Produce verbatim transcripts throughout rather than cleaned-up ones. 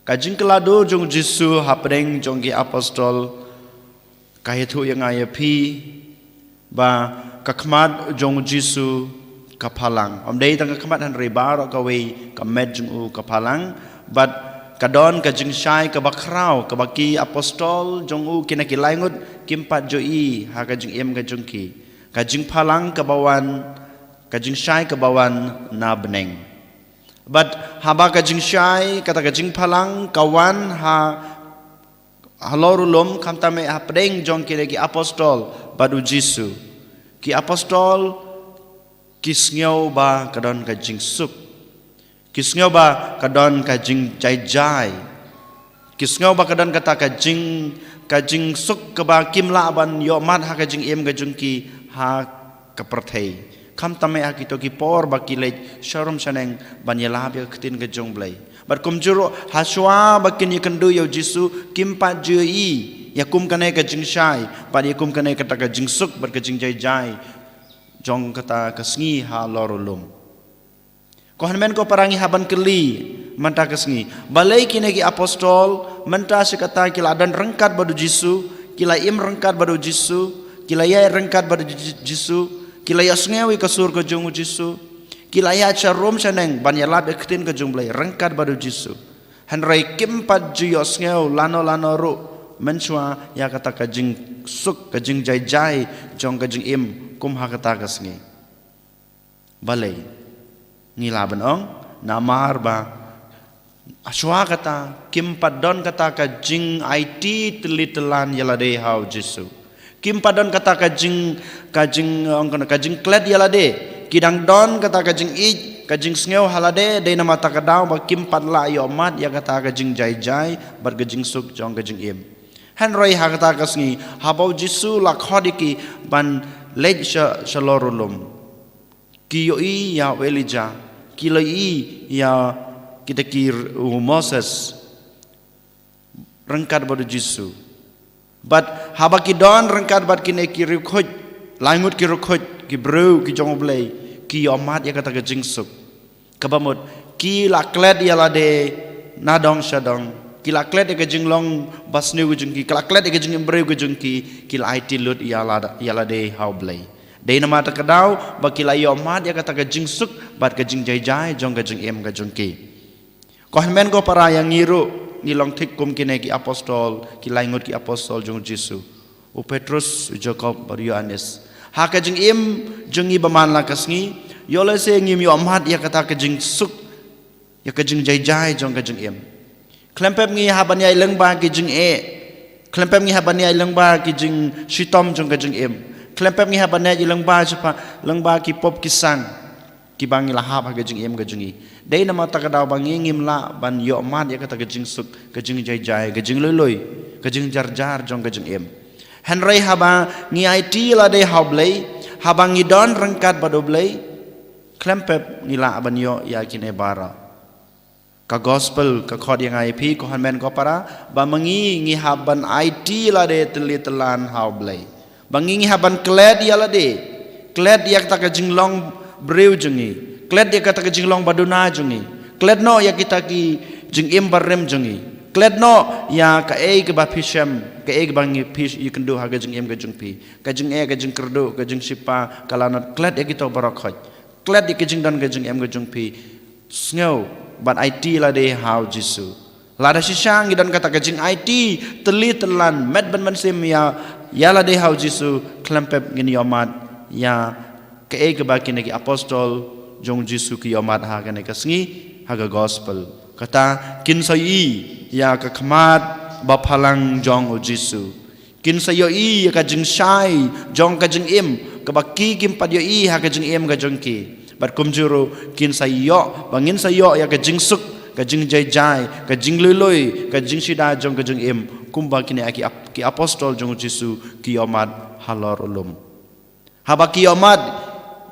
Ka jingkylla dur jong u Jisu hapdeng jong ki apostol ka ïathuh ïa nga ïa phi ba ka khmat jong u Jisu ka phalang. Ym dei tang ka khmat hynrei baroh kawei ka met jong u ka phalang. Bad ka don ka jingshai kaba khraw kaba ki apostol jong u kine ki laingut kim pat ju ïohi ha ka jingim ka jong ki. Ka jingphalang kaba wan, ka jingshai kaba wan na bneng. Bad haba ka jingshai, kata ka jingphalang ka wan ha halor u lum, khamtam eh hapdeng jong kine ki apostol bad u Jisu. Ki apostol ki sngew ba ka don ka jingsuk. Ki sngew ba ka don ka jingjai jai. Ki sngew ba ka don kata ka jing, ka jingsuk kaba kim lah ban ïohmat ha ka jingim ka jong ki ha ka pyrthei. Khamtam eh ha kito ki por ba ki leit sharum shaneng ban ïalap ïa ka ktien ka jong u Blei. Bad kumjuh ruh hashwa ba kin ïakynduh ïa u Jisu kim pat ju ïohi ïa kum kane ka jingshai bad ïa kum kane kata ka jingsuk bad ka jingjai jai jong kata ka sngi halor u lum. Ko hynmen ko para, ngi hap ban kylli mynta ka sngi, balei kine ki apostol mynta shi katta ki la don ryngkat bad u Jisu, ki la im ryngkat bad u Jisu, ki la ïaid ryngkat bad u Ji-, Jisu, ki la ïohsngew ïa ka sur ka jong u Jisu, ki la ïaid sharum shaneng ban ïalap ïa ka ktien ka jong u Blei ryngkat bad u Jisu. Hynrei kim pat ju ïohsngew lano lano ruh mynshuwa ïa kata ka jingsuk, ka jingjai jai jong ka jingim kum ha kata ka sngi. Balei? Ngi lah ban ong namar ba hashwa kata kim pat don kata ka jingaiti tylli tyllan ïa lade ha u Jisu. Kim pat don kata ka jing, ka jing, ong kane, ka jingklet ïa lade. Ki dang don kata ka jingïeit, ka jingsngew ha lade, dei namar kata ka daw ba kim pat lah ïohmat ïa kata ka jingjai jai bad ka jingsuk jong ka jingim. Hynrei ha kata ka sngi haba u Jisu la khot ïa ki ban leit sha, shalor u lum, ki ïohi ïa u Elijah, ki la ïohi ïa kita ki r-, u Moses ryngkat bad u Jisu. Bad haba ki don ryngkat bad kine ki riewkhuid, laingut ki riewkhuid, ki briew ki jong u Blei, ki ïohmat ïa kata ka jingsuk. Kaba mut ki la klet ïa lade na dong sha dong, ki la klet ïa ka jinglong basniew ka jong ki, ki la klet ïa ka jingim briew ka jong ki, ki la aiti lut ïa lade, ïa lade ha u Blei. Dei namar kata ka daw ba ki la ïohmat ïa kata ka jingsuk bad ka jingjai jai jong ka jingim ka jong ki. Ko hynmen ko para, ïa ngi ruh ngi long thik kum kine ki apostol, ki laingut ki apostol jong u Jisu, u Petrus, u Jakob bad u Ïoannis. Ha ka jingim jong ngi ba man la ka sngi, ïoh lehse ngim ïohmat ïa kata ka jingsuk, ïa ka jingjai jai jong ka jingim. Khlem pep ngi hap ban ïaid lyngba ki jingeh. Khlem pep ngi hap ban ïaid lyngba ki jingshitom jong ka jingim. Khlem pep ngi hap ban ïaid lyngba shaphang, lyngba ki pop ki sang kiba ngi la hap ha ka jingim ka jong ngi. Dei namar kata ka daw ba ngi ngim lah ban ïohmat ïa kata ka jingsuk, ka jingjai jai, ka jinglui lui, ka jingjar jar jong ka jingim. Hynrei haba ngi aiti lade ha u Blei, haba ngi don ryngkat bad u Blei, khlem pep ngi lah ban ïoh ïa kine baroh. Ka gospel ka khot ïa nga ïa phi, ko hynmen ko para, ba ma ngi ngi hap ban aiti lade tylli tyllan ha u Blei. Ba ngi ngi hap ban klet ïa lade. Klet ïa kata ka jinglong briew jong ngi. Klet ïa kata ka jinglong ba duna jong ngi. Klet noh ïa kita ki jingim barim jong ngi. Klet noh ïa kaei kaba phi shem, kaei kaba ngi phi ïakynduh ha ka jingim ka jong phi. Ka jingeh, ka jingkyrduh, ka jingshipa, ka lanot, klet ïa kito baroh khoit. Klet ïa ka jingdon ka jingem ka jong phi. Sngew bad aiti lade ha u Jisu. Lada shisha ngi don kata ka jingaiti tylli tyllan, met ban mynsiem ïa, ïa lade ha u Jisu, khlem pep ngin ïohmat ïa kaei kaba kine ki apostol jong u Jisu ki ïohmat ha kane ka sngi, ha ka gospel. Kata kin sa ïohi ïa ka khmat ba phalang jong u Jisu. Kin sa ïohi ïa ka jingshai jong ka jingim kaba ki kim pat ïohi ha ka jingim ka jong ki. Bad kumjuh ruh kin sa ïoh, ba ngin sa ïoh ïa ka jingsuk, ka jingjai jai, ka jinglui lui, ka jingshida jong ka jingim, kumba kine ki ap-, ki apostol jong u Jisu ki ïohmat halor u lum. Haba ki ïohmat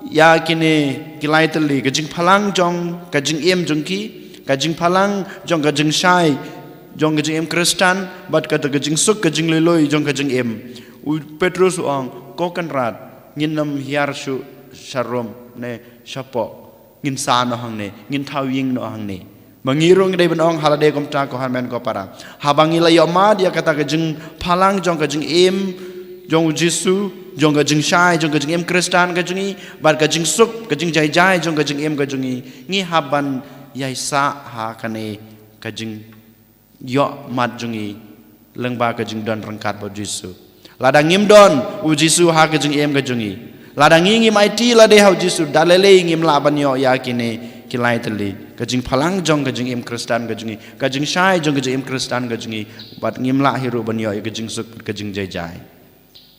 ïa kine ki lai tylli, ka jingphalang jong ka jingim jong ki, ka jingphalang jong ka jingshai jong ka jingim Khristan, bad kata ka jingsuk, ka jinglui lui jong ka jingim. U Petrus u ong, "Ko Kynrad, ngin ym hiar shuh sharum ne shapoh, ngin sah noh hangne, ngin thaw ïing noh hangne." Ma ngi ruh ngi dei ban ong ha lade kumta, ko hynmen ko para. Haba ngi la ïohmad ïa kata ka jingphalang jong ka jingim jong u Jisu, jong ka jingshai, jong ka jingim Khristan ka jong ngi, bad ka jingsuk, ka jingjaijai jong ka jingim ka jong ngi, ngi hap ban ïaisah ha kane ka jingïohmad jong ngi lyngba ka jingdon ryngkat bad u Jisu. Lada ngim don u Jisu ha ka jingim ka jong ngi, lada ngi ngim aiti lade ha u Jisu, da lei lei ngim lah ban ïoh ïa kine ki lai tylli, ka jingphalang jong ka jingim Khristan ka jong ngi, ka jingshai jong ka jingim Khristan ka jong ngi, bad ngim lah hi ruh ban ïoh ïa ka jingsuk, ka jingjaijai.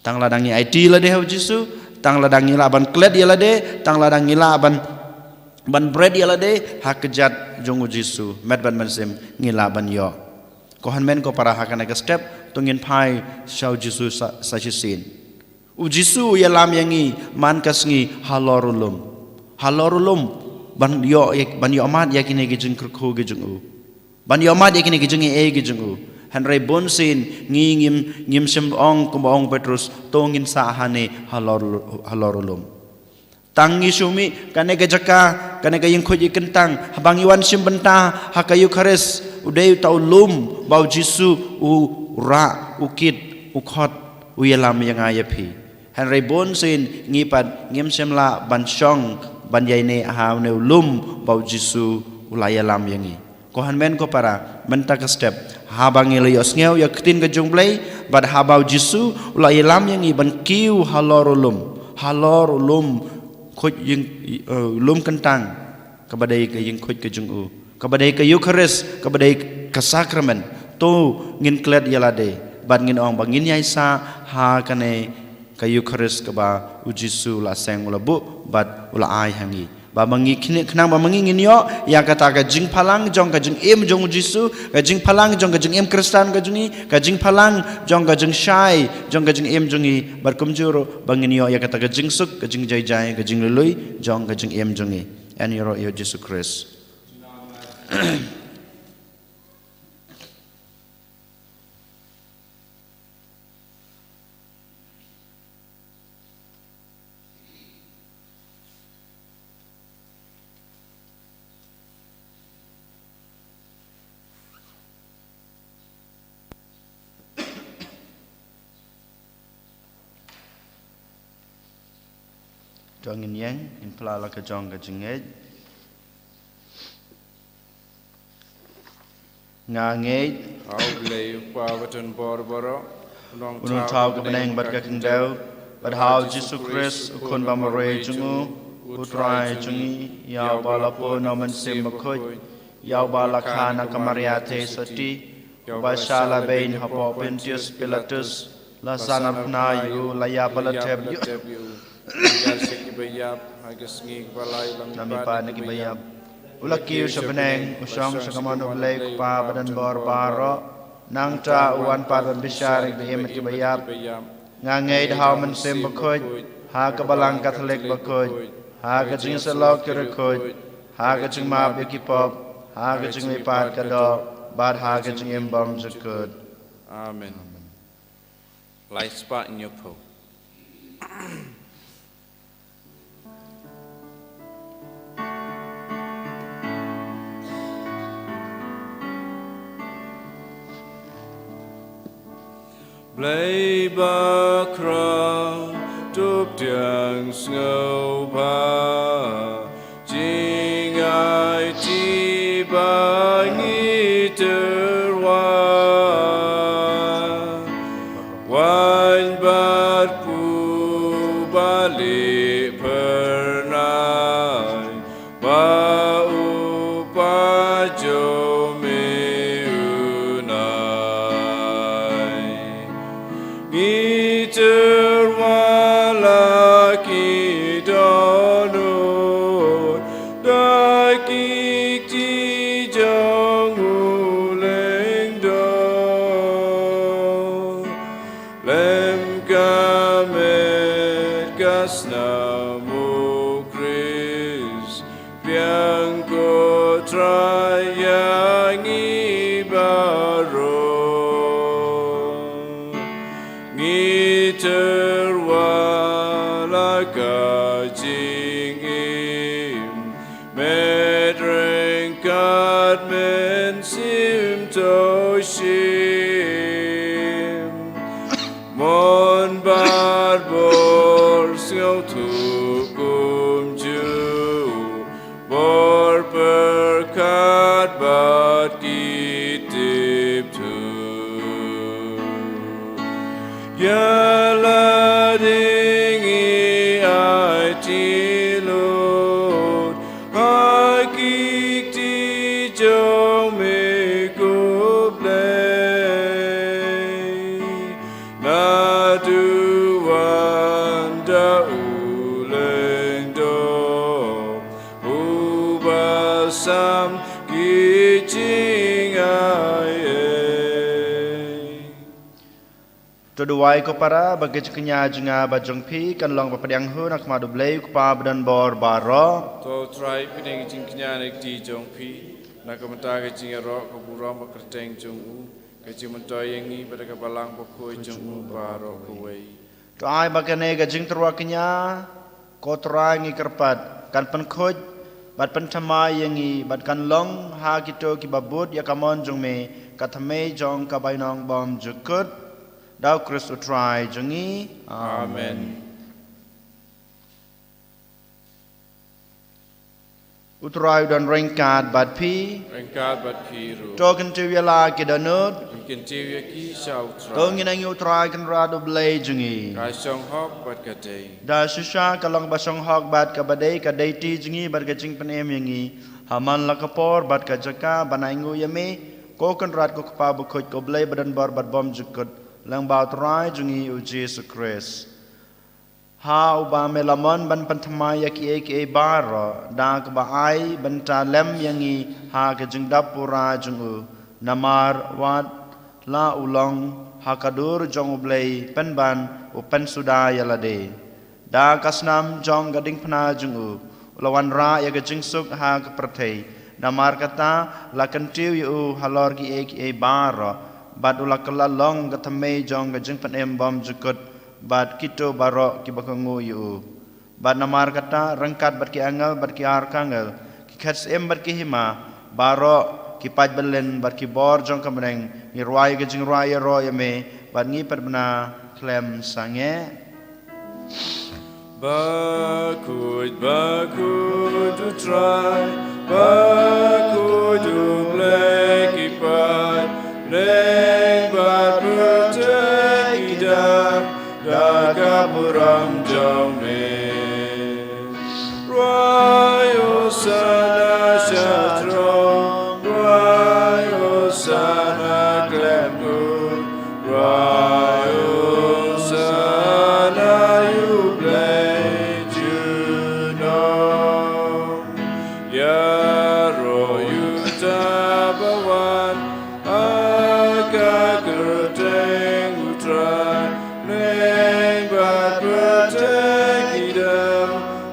Tang lada ngi aiti lade ha u Jisu, tang lada ngi lah ban klet ïa lade, tang lada ngi lah ban, ban bret ïa lade ha kjat jong u Jisu, met bad mynsiem ngi lah ban ïoh. Ko hynmen ko para, ha kane ka step to ngin phai sha u Jisu sa, sa shisien. U Jisu u ïalam ïa ngi man ka sngi halor u lum. Halor u lum ban ïoh, ban ïohmad ïa kine ki jingkyrkhu ki jong u, ban ïohmad ïa kine ki jingaiei ki jong u. Hynrei bun sien ngi ngim, ngim shym ong kumba ong Petrus, to ngin sah hangne halor, halor u lum. Tang ngi shu mih kane ka jaka, kane ka ïingkhuid ïingkyntang, haba ngi wan shim bynta ha ka Eukharist, u dei uta u lum ba u Jisu u rah, u kit, u khot, u ïalam ïa nga ïa phi. Hynrei bun sien ngi pat ngim shym lah ban shong ban ïaineh ha une u lum ba u Jisu u la ïalam ïa ngi. Ko hynmen ko para, mynta ka step, haba ngi la ïohsngew ïa ka ktien ka jong u Blei, bad haba u Jisu u la ïalam ïa ngi ban kiew halor u lum, halor u lum khuid ïing, eh, lum kyntang, kaba dei ka ïingkhuid ka jong u, kaba dei ka Eukharist, kaba dei ka sakramen, to ngin klet ïa lade, bad ngin ong ba ngin ïaisah ha kane ka Eukharist kaba u Jisu u la seng, u la buh bad u la ai ha ngi. Ba ma ngi kine, khnang ba ma ngi ngin ïoh ïa kata ka jingphalang jong ka jingim jong u Jisu, ka jingphalang jong ka jingim Khristan ka jong ngi, ka jingphalang jong ka jingshai jong ka jingim jong ngi, bad kumjuh ruh ba ngin ïoh ïa kata ka jingsuk, ka jingjaijai, ka jinglului jong ka jingim jong ngi. Yn ïaroh ïa u Jisu Khrist. To ngin ïeng, ngin phla la ka jong ka jingngeit. Nga ngeit ha u Blei u Kpa ba don bor baroh, u Nongthaw ka bneng bad ka khyndew, bad ha u Jisu Khrist u Khun ba marwei jong u, u Trai jong ngi, ïa uba la pun na u Mynsiem Bakhuid, ïa uba la kha na ka Maria Theisotti, uba shah la beiñ hapoh Pontius Pilatus, la sanarphna ïa u, la ïap bad la thep ïa u, la ïaid sha kiba ïap, ha ka sngi kaba lai u la mihpat na kiba ïap, u la kiew sha bneng, u shong sha ka mon u Blei u Kpa ba don bor baroh. Nangta u wan pat ban bishar ïa kiba im bad kiba ïap. Nga ngeit ha u Mynsiem Bakhuid, ha ka Balang Katholik bakhuid, ha ka jingïasyllok ki riewkhuid, ha ka jingmap ïa ki pop, ha ka jingmihpat ka doh, bad ha ka jingim bymjukut. Amen. Lai spah hynñiewphew. Blei bakhraw, to pdiang sngewbha, jingaiti ba ngi tyrwa. Waiñ bad pur ba lieh phyrnai, ba u Kpa jong me un ai. Ngi tyrwa la ki dohnud, da ki kti jong u Lyngdoh. Lem ka met ka snam, o Khrist, biang ko Trai ïa ngi baroh. Ngi tyrwa la ka jingim, met ryngkat to shim. Mon bad bor sngewthuh kumjuh, bor pyrkhat bad ki tipthuh. Ïa lade ngi aiti lut ha ki kti jong me ko Blei. Naduh wan da u lyngdoh uba sam ki jingai ei. To duwai ko para ba ka jingkñia jong nga bad jong phi kan long ba pdiang hun ha khmat U Blei U Kpa badonbor baroh. To Trai, pdiang jingkñia na ki kti jong phi, na ka bynta ka jingïaroh, ka burom bad kyrteng jong u, ka jingmyntoi ïa ngi bad ka balang bakhuid jong u baroh kawei. To ai ba kane ka jingtyrwa kñia, ko Trai, ngi kyrpad, kan pynkhuid bad pynthymmai ïa ngi bad kan long ha kito kiba bud ïa ka mon jong me, ka thymmei jong ka bainong bymjukut. Da U Khrist U Trai jong ngi. Amen. Amen. U Trai u don ryngkat bad phi. Ryngkat bad phi ruh. To kyntiew ïa la ki dohnud. Ngin kyntiew ïa ki sha U Trai. To ngin ai ïa U Trai Kynrad U Blei jong ngi. Ka shong hok bad ka dei. Da shisha ka long ba shong hok bad kaba dei, ka dei ti jong ngi bad ka jingpynim ïa ngi ha man la ka por bad ka jaka ban ai nguh ïa me, ko Kynrad ko Kpa bakhuid, ko Blei badonbor bad bymjukut, lyngba U Trai jong ngi U Jisu Khrist. Ha uba me la mon ban pynthymmai ïa kiei kiei baroh, da kaba ai bynta lem ïa ngi ha ka jingdap pura jong u, namar wat la u long ha ka dur jong U Blei pynban u pynsuda ïa lade. Da ka snam jong ka diengphna jong u, u la wanrah ïa ka jingsuk ha ka pyrthei. Namar kata la kyntiew ïa u halor kiei kiei baroh, bad u la kylla long ka thymmei jong ka jingpynim bymjukut, bad kito baroh kiba kohnguh ïa u. Bad namar kata, ryngkat bad ki angel bad ki arkangel, ki khet syiem bad ki hima baroh, ki paid byllien bad ki bor jong ka bneng, ngi rwai ka jingrwai ïaroh ïa me, bad ngi pynbna khlem sangeh. Bakhuid, bakhuid U Trai, bakhuid U Blei ki paid bneng bad pyrthei ki dap da ka burom jong me. Rwai Hosana sha throne, rwai Hosana khlem kut, rwai Hosana ïa U Blei junom. Ïaroh ïa uta ba wan ha ka kyrteng U Trai, bneng bad pyrthei ki dap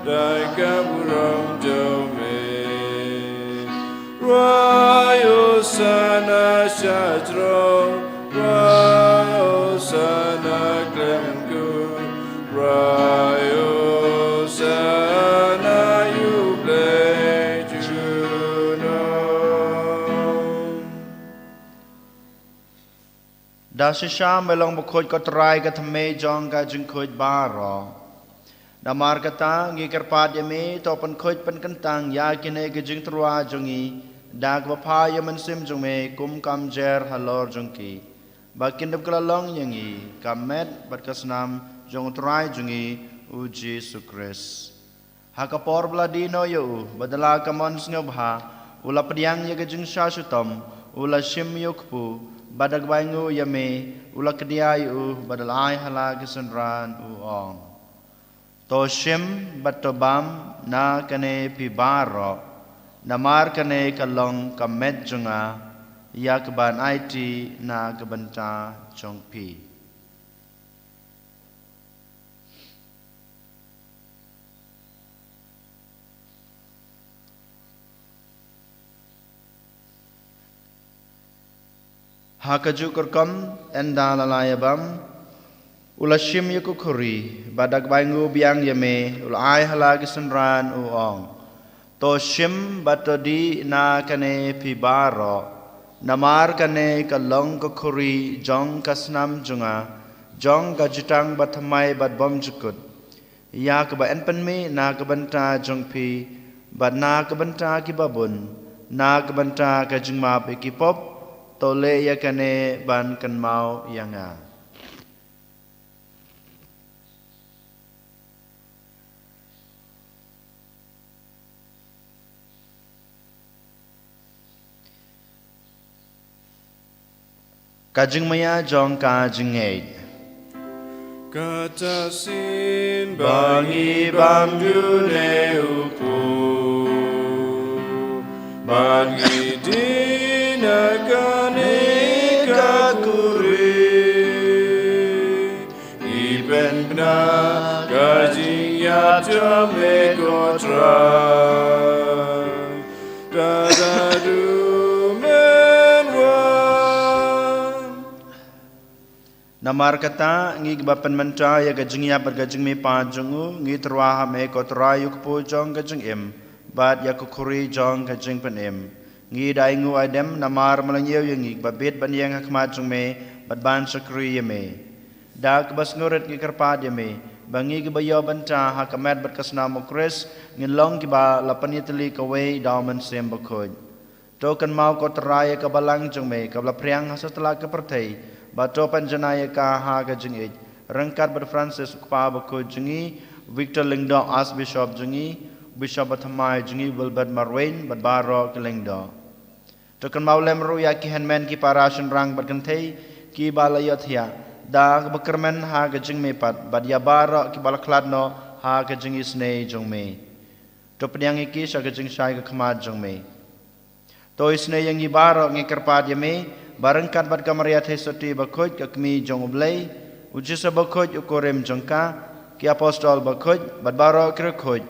da ka burom jong me. Rwai Hosana sha throne, rwai Hosana khlem kut, rwai Hosana ïa U Blei junom. Da shisha me long bakhuid ko Trai, ka thymmei jong ka jingkhuid baroh. Namar kata ngi kyrpad ïa me, to pynkhuid pynkyntang ïa kine ki jingtyrwa jong ngi da kaba phah ïa u Mynsiem jong me kum ka mjer halor jong ki, ba kin da kylla long ïa ngi ka met bad ka snam jong U Trai jong ngi U Jisu Khrist. Ha ka por ba la die noh ïa u, bad da la ka mon sngewbha, u la pdiang ïa ka jingshah shitom, u la shim ïa u kpu, bad da kaba ainguh ïa me, u la kdiah ïa u, bad u la ai ha la ki synran, u ong: To shim bad to bam na kane phi baroh, namar kane ka long ka met jong nga, ïa kaban aiti na ka bynta jong phi. Ha kajuh ka rukom, ynda la la ïa bam, u la shim ïa ka khuri, bad da kaba ainguh biang ïa me, u la ai ha la ki synran, u ong: To shim bad to dih na kane phi baroh, Namar kane ka long ka khuri jong ka snam jong nga, jong ka jutang bathymmai bad bymjukut, ïa kaba yn pynmih na ka bynta jong phi bad na ka bynta kiba bun, na ka bynta ka jingmap ïa ki pop. To leh ïa kane ban kynmaw ïa nga. Ka jingmaïa jong ka jingngeit. Kata shisien ba ngi bam ïa u Blei, ba ngi dih na kane ka khuri, ngi pynbna ka jingïap jong me ko Trai. Kata haduh men wan. Namar kata, ngi kiba pynmynta ïa ka jingïap bad ka jingmihpat jong u, ngi tyrwa ha me ko Trai, u kpu jong ka jingim bad ïa ka khuri jong ka jingpynim. Ngi da ainguh aidem namar me la ñiew ïa ngi kiba bit ban ïeng ha khmat jong me bad ban shakri ïa me. Da kaba sngewrit ngi kyrpad ïa me ba ngi kiba ïoh bynta ha ka met bad ka snam u Khrist ngin long kiba la pynïatylli kawei da u Mynsiem Bakhuid. To kynmaw ko Trai ïa ka balang jong me kaba la phriang ha satlak ka pyrthei, bad to pynjanai ïa ka ha ka jingïeit, ryngkat bad Francis u Kpa Bakhuid jong ngi, Victor Lyngdoh Archbishop jong ngi, Bishop bathymmai jong ngi Wilbert Marwein bad baroh ki lyngdoh. To kynmaw lem ruh ïa ki hynmen ki para shynrang bad kynthei kiba la ïohthiah da kaba kyrmen ha ka jingmihpat, bad ïa baroh kiba la khlad noh ha ka jingisynei jong me. To pdiang ïa ki sha ka jingshai ka khmat jong me. To isynei ïa ngi baroh, ngi kyrpad ïa me ba ryngkat bad ka Maria Theisotti Bakhuid, ka Kmie jong u Blei, u Joseph Bakhuid u kurim jong ka, ki Apostol Bakhuid bad baroh ki riewkhuid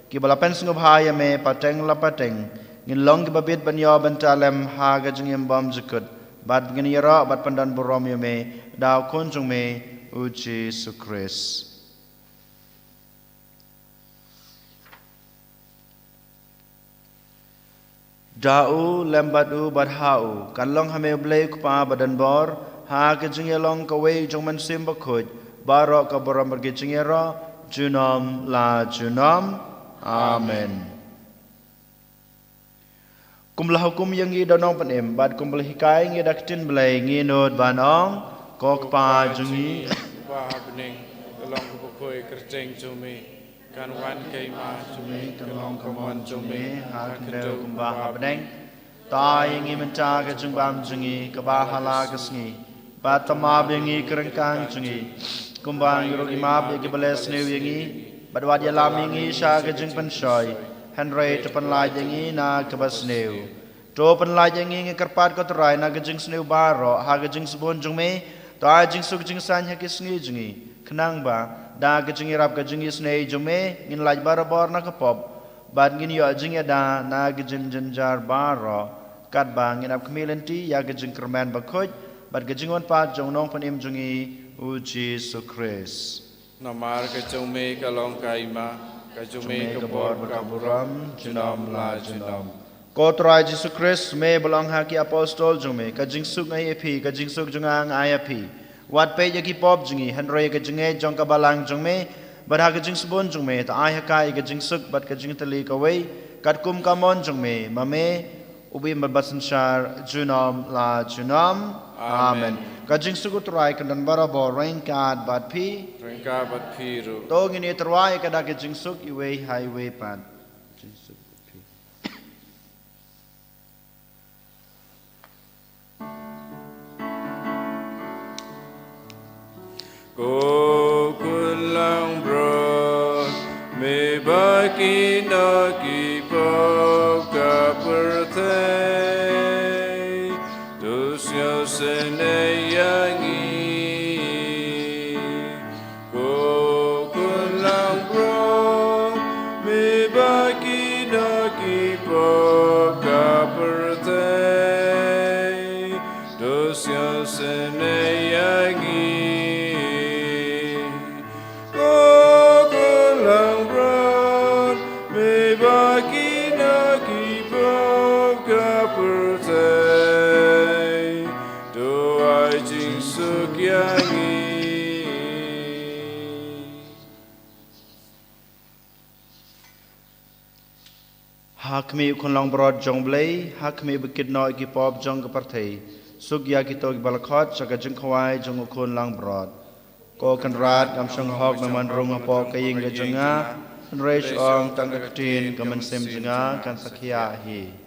kiba la pynsngewbha ïa me pateng la pateng, ngin long kiba bit ban ïoh bynta lem ha ka jingim bymjukut, bad ngin ïaroh bad pyndonburom ïa me da u Khun jong me u Jisu Khrist. Da u, lem bad u, bad ha u, kan long ha me u Blei u Kpa badonbor, ha ka jingïalong kawei jong u Mynsiem Bakhuid, baroh ka burom bad ka jingïaroh junom la junom. Amen. Kumba la hukum ïa ngi da u Nongpynim bad kumba la hikai ïa ngi da ka ktien Blei, ngin nud ban ong: Ko Kpa jong ngi uba ha bneng, ka long kaba khuid ka kyrteng jong me. Kan wan ka hima jong me, kan long ka mon jong me ha ka khyndew kumba ha bneng. To ai ïa ngi mynta ka jingbam jong ngi kaba ha la ka sngi, bad to map ïa ngi ki ryngkang jong ngi, kumba ngi ruh ngi map ïa kiba leh sniew ïa ngi. Bad wat ïalam ïa ngi sha ka jingpynshoi, hynrei to pynlait ïa ngi na kaba sniew. To pynlait ïa ngi, ngi kyrpad ko Trai, na ka jingsniew baroh ha ka jingsbun jong me. To ai jingsuk jingsaiñ ha ki sngi jong ngi, khnang ba da ka jingïarap ka jingisynei jong me ngin lait barabor na ka pop, bad ngin ïoh jingïada na ka jingjynjar baroh, katba ngin ap khmih lynti ïa ka jingkyrmen bakhuid bad ka jingwan pat jong u Nongpynim jong ngi u Jisu Khrist. Namar ka jong me ka long ka hima, ka jong me ka bor bad ka burom junom la junom. Ko Trai Jisu Khrist, me ba la ong ha ki apostol jong me: Ka jingsuk nga ai ïa phi, ka jingsuk jong nga nga ai ïa phi. Wat peit ïa ki pop jong ngi, hynrei ïa ka jingngeit jong ka balang jong me, bad ha ka jingsbun jong me to ai ha ka ïa ka jingsuk bad ka jingtylli kawei, katkum ka mon jong me, ma me uba im bad basynshar junom la junom. Amen. Amen. Ka jingsuk u Trai kan don barabor ryngkat bad phi. Ryngkat bad phi ruh. To ngin ïatyrwa ïa ka da ka jingsuk iwei ha iwei pat. Jingsuk bad phi. Ko Khun langbrot, me ba kynnoh ki pop ka pyrthei, to sngewsynei ïa ngi. Ko Khun langbrot, me ba kynnoh ki pop ka pyrthei, to sngewsynei ïa ngi. Ko Khun langbrot, me ba kynnoh ki pop ka pyrthei. Ha khmih u Khun Langbrot jong U Blei, ha khmih ba kit noh ïa ki pop jong ka pyrthei. Suk ïa kito kiba la khot sha ka jingkhawai jong u Khun Langbrot. Ko Kynrad, ngam shong hok me wan rung hapoh ka ïing ka jong nga, hynrei shu ong tang ka ktien, ka mynsiem jong nga kan sa khiah hi.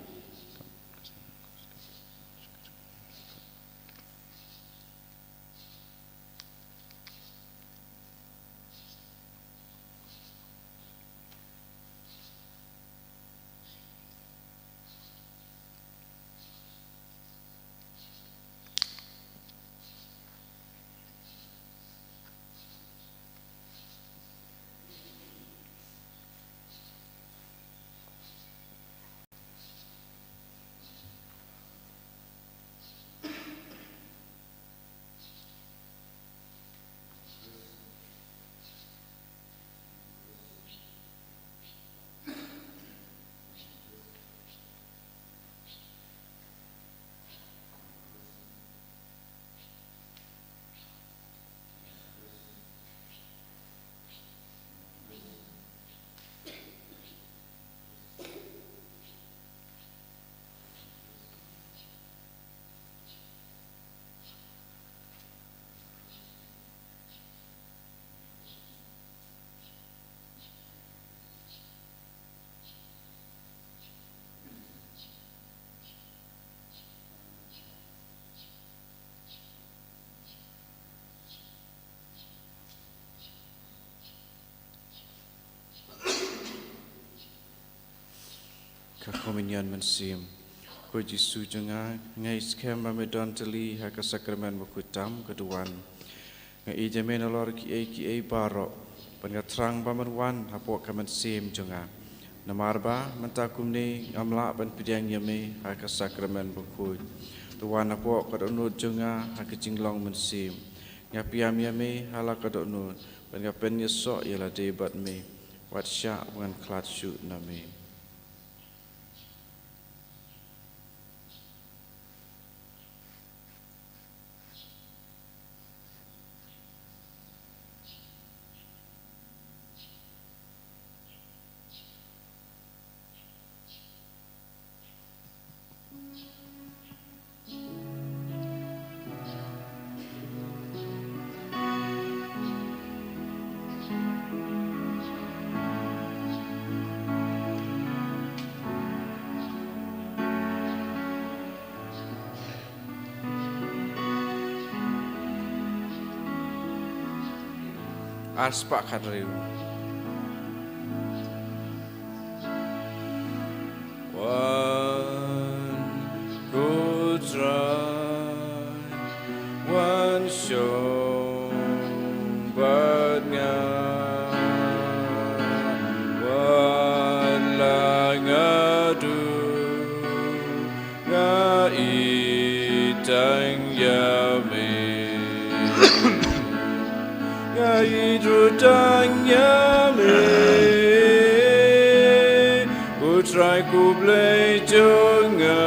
Ka Komunion Mynsiem. Ko Jisu jong nga, nga ngeit skhem ba me don tylli ha ka sakramen bakhuid tam ka duwan. Nga ïeit ïa me nalor kiei kiei baroh, bad nga thrang ba men wan hapoh ka mynsiem jong nga. Namar ba mynta kumne ngam lah ban pdiang ïa me ha ka sakramen bakhuid. To wan hapoh ka dohnud jong nga ha ka jinglong mynsiem. Nga pdiang ïa me ha la ka dohnud, bad nga pynïasoh ïa lade bad me. Wat shah ba ngan khlad shuh na me. Ar spah khathynriew. Wan ko Trai, wan shong bad nga, wat la nga duh, nga ïeit tang ïa me. Nga ïeit ruh tang ïa me, ko Trai ko Blei jong nga.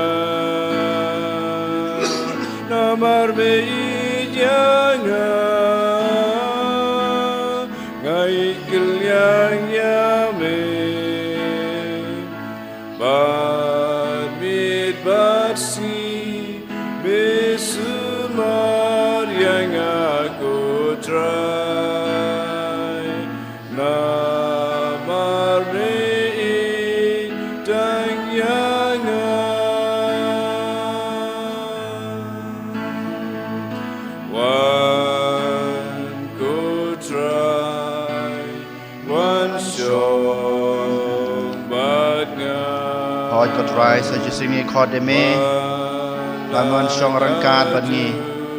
Namar me ïeit ïa nga, nga ïeit kylliang ïa me. Bad miet bad sngi me sumar ïa nga ko Trai, namar me ïeit tang ïa nga. Wan ko Trai, wan shong bad nga. Hooid ko Trai, sa shisien ngi khot ïa me ban wan shong ryngkat bad ngi,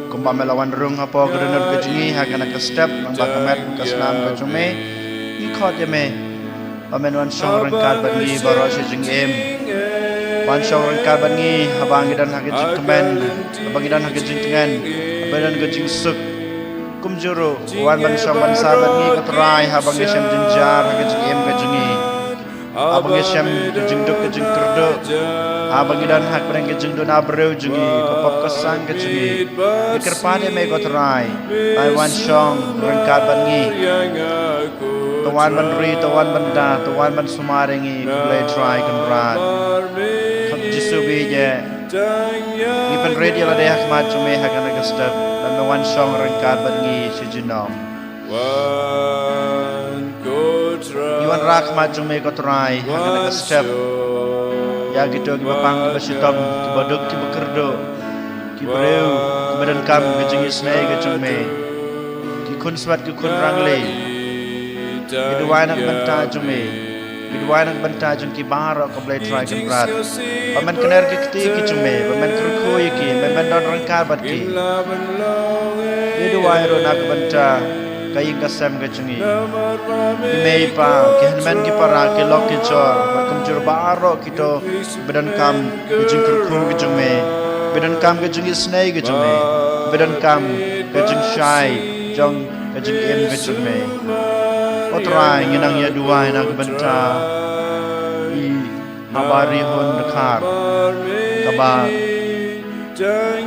kumba me la wan rung hapoh ka dohnud ka jong ngi ha kane ka step, nangba ka met ka snam ka jong me. Ngi khot ïa me ba men wan shong ryngkat bad ngi baroh shi jingim. Wan shong ryngkat bad ngi haba ngi don ha ka jingkmen, haba ngi don ha ka jingtngen, haba ngi don ha ka jingsuk. Kumjuh ruh wan ban shong ban sah bad ngi ko Trai haba ngi shem jynjar ha ka jingim ka jong ngi, haba ngi shem ka jingduk ka jingkyrduh, haba ngi don ha ka jingduna briew jong ngi, ka pop ka sang ka jong ngi. Ngi kyrpad ïa me ko Trai ban wan shong ryngkat bad ngi. To wan ban ri, to wan ban da, to wan ban sumar ïa ngi, ko Blei Trai Kynrad. Kham Jisu bad ïa ngi pynrit ïa lade ha khmat jong me ha kane ka step, ban me wan shong ryngkat bad ngi shi junom. Ngi wanrah khmat jong me ko Trai ha kane ka step. Ïa kito kiba pang kiba shitom, kiba duk kiba kyrduh, ki briew kiba donkam ka jingisynei ka jong me, ki khun swat ki khun rangli. Ngi duwai na ka bynta jong me, ngi duwai na ka bynta jong ki baroh ko Blei Trai Kynrad, ba men kner ki kti ki jong me, ba men kyrkhu ïa ki, ba men don ryngkat bad ki. Ngi duwai ruh na ka bynta ka ïing ka sem ka jong ngi. I mei i pa, ki hynmen ki para, ki lok ki jor, bad kumjuh baroh kito ba donkam ka jingkyrkhu ka jong me, ba donkam ka jingisynei ka jong me, ba donkam ka jingshai jong ka jingim ka jong me. Ko Trai, ngi nang ïa duwai na ka bynta i Haba Rihun Dkhar, kaba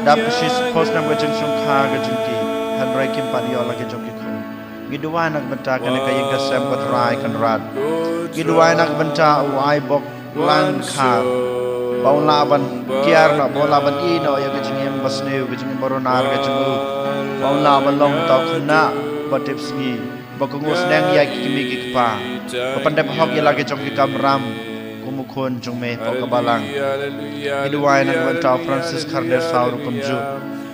dap ka shi spah snem ka jingshongkha ka jong ki, hynrei kim pat ïoh la ka jong ki khun. Ngi duwai na ka bynta kane ka ïing ka sem ko Trai Kynrad. Ngi duwai na ka bynta u Aibok Lang Dkhar, ba un lah ban kiar noh, ba un lah ban ïeh noh ïa ka jingim basniew, ka jingim baroh nar ka jong u, ba un lah ban long uta u khynnah ba tip sngi, ba kyngoh sneng ïa ki kmie ki kpa, ba pyndep hok ïa la ki jong ki kamram kum u khun jong me hapoh ka balang. Ngi duwai na ka bynta u Francis Khardel Saw ruh kumjuh,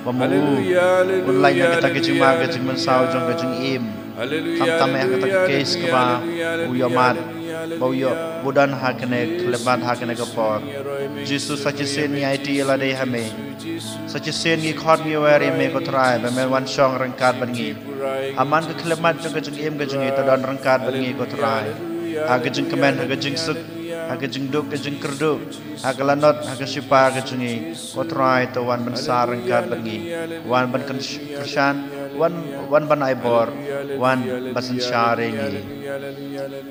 ba ma u un lait na kata ka jingma ka jingmynsaw jong ka jingim, khamtam eh ha kata ka case kaba u ïoh mad, ba u ïoh, ba u don ha kane ka khyllipmat ha kane ka por. Jisu, sa shisien ngi aiti ïa lade ha me. Sa shisien ngi khot ngi wer ïa me ko Trai, ba men wan shong ryngkat bad ngi. Ha man ka khyllipmat jong ka jingim ka jong ngi, to don ryngkat bad ngi ko Trai. Ha ka jingkmen, ha ka jingsuk, ha ka jingduk, ka jingkyrduh, ha ka lanot, ha ka shipa ka jong ngi, ko Trai, to wan ban sah ryngkat bad ngi. Wan ban kyn-, kyrshan, wan, wan ban ai bor, wan ban synshar ïa ngi.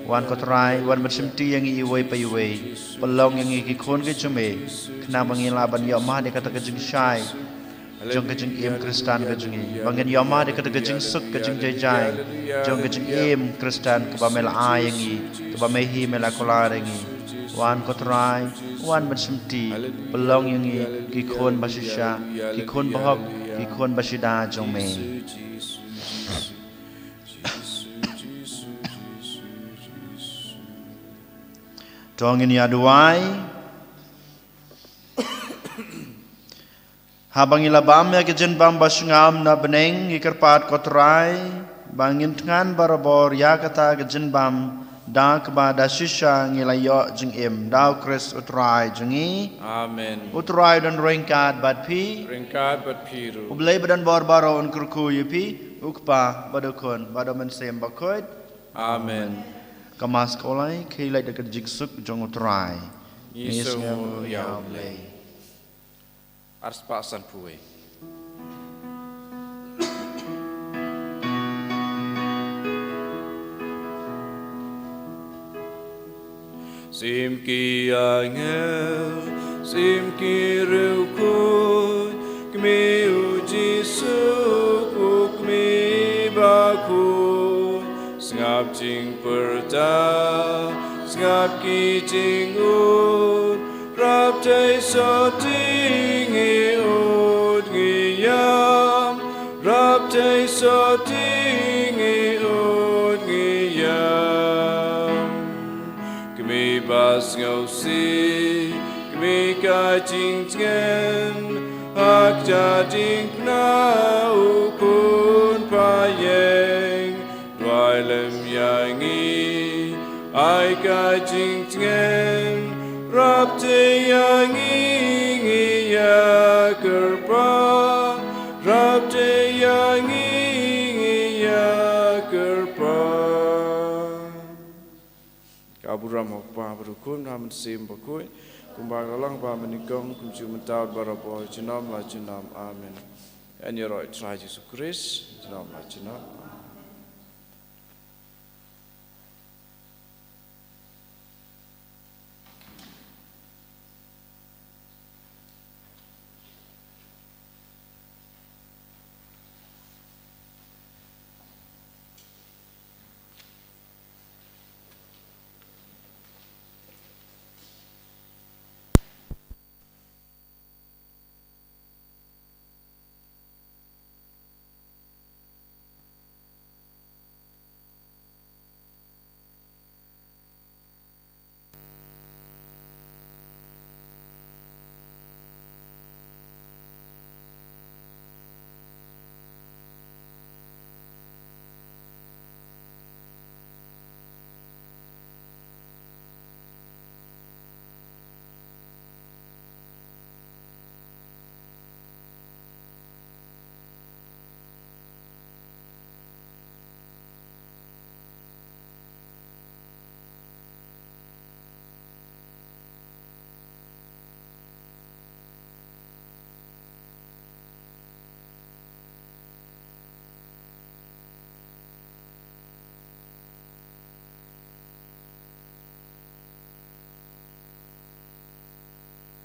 Wan ko Trai, wan ban shimti ïa ngi iwei pa iwei. Pynlong ïa ngi ki khun ki jong me, khnang ba ngin lah ban ïoh mad ïa kata ka jingshai jong ka jingim Khristan ka jong ngi, ba ngin ïoh mad ïa kata ka jingsuk ka jingjai jai jong ka jingim Khristan kaba me la ai ïa ngi, kaba me hi me la kular ïa ngi. Wan ko Trai, wan ban shimti, pynlong ïa ngi ki khun ba shisha, ki khun ba hok, ki khun ba shida jong me. To ngin ïa duwai. Haba ngi la bam ïa ka jingbam ba shngam na bneng, ngi kyrpad ko Trai ba ngin thngan barabor ïa kata ka jingbam, da kaba da shisha ngi la ïoh jingim, da U Khrist U Trai jong ngi. Amen. U Trai don ryngkat bad phi. Ryngkat bad phi ruh. U Blei ba don bor baroh un kyrkhu ïa phi, U Kpa bad U Khun bad U Mynsiem Bakhuid. Amen. Ka Mass ka la ïakhih lait da ka jingsuk jong U Trai. Ngi sngew ïa U Blei. Arspah sanphew wei. Sim ki angel, sim ki riewkhuid, kmie U Jisu, u kmie bakhuid, sngap jingpyrta, sngap ki jingud, Rap tei sotti ngi ud ngi ïam, rap tei sotti ngi ud ngi ïam. Kmie ba sngewsih, kmie ka jingtngen, ha ka jingpyni u khun pyrshah. Duwai lem ïa ngi, ai ka jingtngen, rap tei ïa ngi ngi ïa kyrpad, rap tei ïa ngi ngi ïa kyrpad. Ka burom u Kpa bad u Khun bad u Mynsiem Bakhuid, kumba ka la long bad mynnyngkong, kumjuh mynta bad barabor, junom la junom. Amen. Yn ïaroh ïa U Trai Jisu Khrist, junom la junom.